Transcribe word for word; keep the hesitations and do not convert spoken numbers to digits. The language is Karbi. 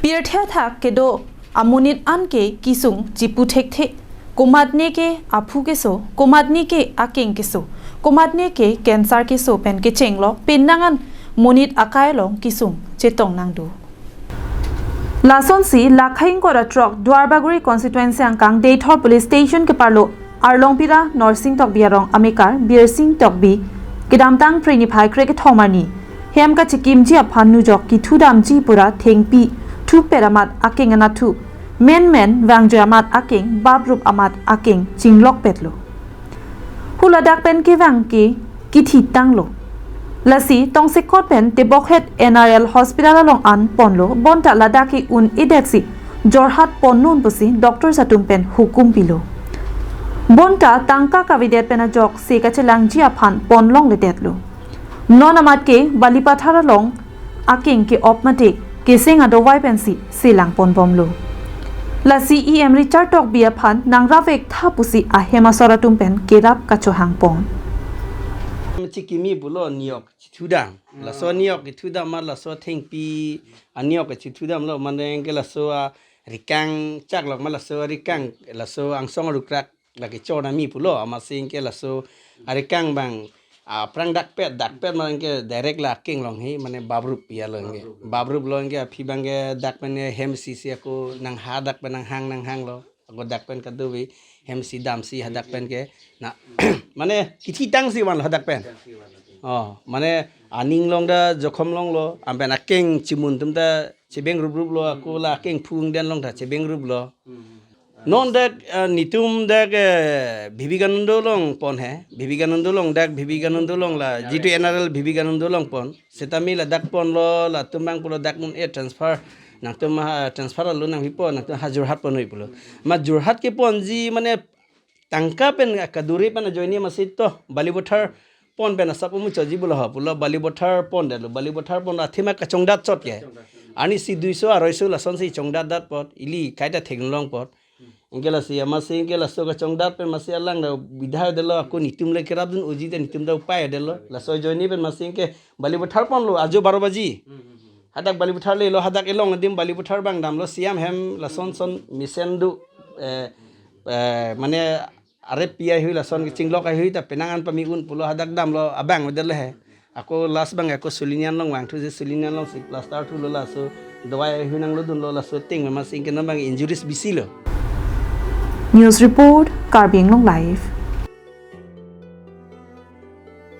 Pirthe athak kedo amonit an ke kesung chipu thekthe. Komatne ke aphu keso, komatne ke akeng keso, komatne ke cancer keso pen kechenglok, penang an monit akai along kesung chetong nangdo. Lasonsi la khaing kora throk Duarbagori constituency angkang Deithor police station keparlo Arlongpira Norsing Tokbi arong amekar Birsing Tokbi kedamtang Phre niphai krekethom arni hem kachekimji aphan nujok kethudamji pura thengpi thupet amat akeng anathu, menmen vangjoi amat akeng, baprup amat akeng chinglokpetlo. Huladak pen kevang ke kethitanglo. Lasi tongsekot pen Tebokhet N R L hospital along an ponlo, bonta ladak ke un-edetsi Jorhat ponnon pusi doctors atum pen hukum pilo. Bonta tangka kavedet pen ajok se kachelangji aphan ponlongledetlo. Non amat ke Balipathar along akeng ke-op mate keseng adovai pensi selang ponbomlo. Lasi E M Richard Tokbi aphan nangrap-ik tha pusi ahem asor atum pen kerap kachohangpon. Chikimi pulo niok chithudam. Laso niok chithudam ma laso thengpi aniok chithudamlo, mane ke laso arikang chaklok ma laso arikang, laso angsong arukrak lake chor ami pulo, amatsi ke laso arikang abang aphrang dakpet, dakpet ma ke direct la akeng along he, mane baprup ya lo ke. Baprup. Baprup lo ke aphi abang ke dak pen hem isi si ako nangha dak pen nanghang nanghanglo. Ako dak pen kadokave hem isi damsi hadak pen ke. Na, mane kethitangsi vanlo hadak pen. Oh, mane aning along ta jokhom longlo, anpen akeng chimun atum ta chebeng ruprup lo, ako la akeng phung den along ta chebeng rup lo. Non dak, eh, netum dak, eh, Vivekananda along pon he. Vivekananda along dak, Vivekananda along la, G two N R L Vivekananda along pon. Setame ladak ponlo, latum abang pulo dak un-e transfer. Nangtum ha transfer alo nangpipo, nangtum ha Jorhat ponnoi pulo. Ma Jorhat keponji mane tangka pen kadure pen ajoine masi to Balipathar pon pen asap amuchotji pulo ha pulo Balipathar pondetlo, Balipathar pon athema kachongdat chot ke. Ani si duiso aroiso lasonsi chongdatdat apot, ili kaita theklong apot. Anke lasi amatsi anke laso kachongdat pen masi alang ta bidhai detlo, ako netum le kerapdun uji te netum ta upai detlo. Laso ajoine pen masi anke Balipathar ponlo ajo baro baji. Hadak Balipathar lelo, hadak elong adim Balipathar abang damlo, C M hem lason son mesen do, eh, eh, mane arep pi ahui lason kechinglok ahui ta penang an pame un pulo hadak damlo abang detlo he. Ako last abang ako sulinian along vangthusi sulinian alongsi plaster thulo, laso dawai ahui nanglodunlo, laso ting masi anke non abang injuries bisi lo. News report, Karbi Anglong Live.